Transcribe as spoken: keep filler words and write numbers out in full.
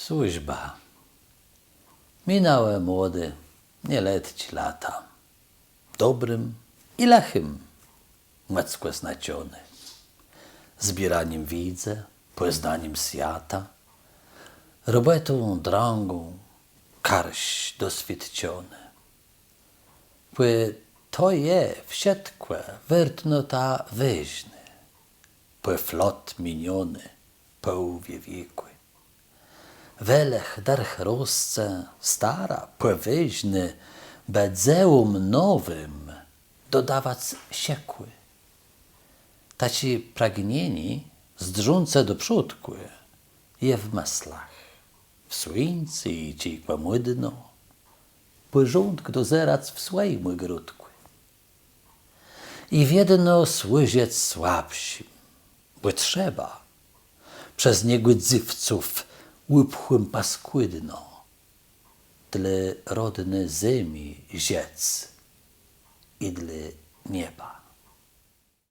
Służba. Minãłë młodé, nieletczé lata. Dobrim i lëchim mòckò znaczoné. Zbiéranim wiédzë, pòznanim swiata. Robòtą drãgą, karz doswiôdczony. Bò to je wszëtkò wôrtnota wôżnô. Pò flot miniony, pòłowie wiekù. Welech dërch rosce stara, pòwôżnô, bë dzejóm nowim dodawac szëkù. Taczé pragnienié, zdrzącé do przódkù, je w mëslach, w słuńcu i czej kòmùdno, pòrządk dozerac w swòjim ògródkù. I wiedno służëc słabszim, bò trzeba, przez niegòdzywców ùpchłim paskùdno, dlô rodny zemi żëc i dlô nieba.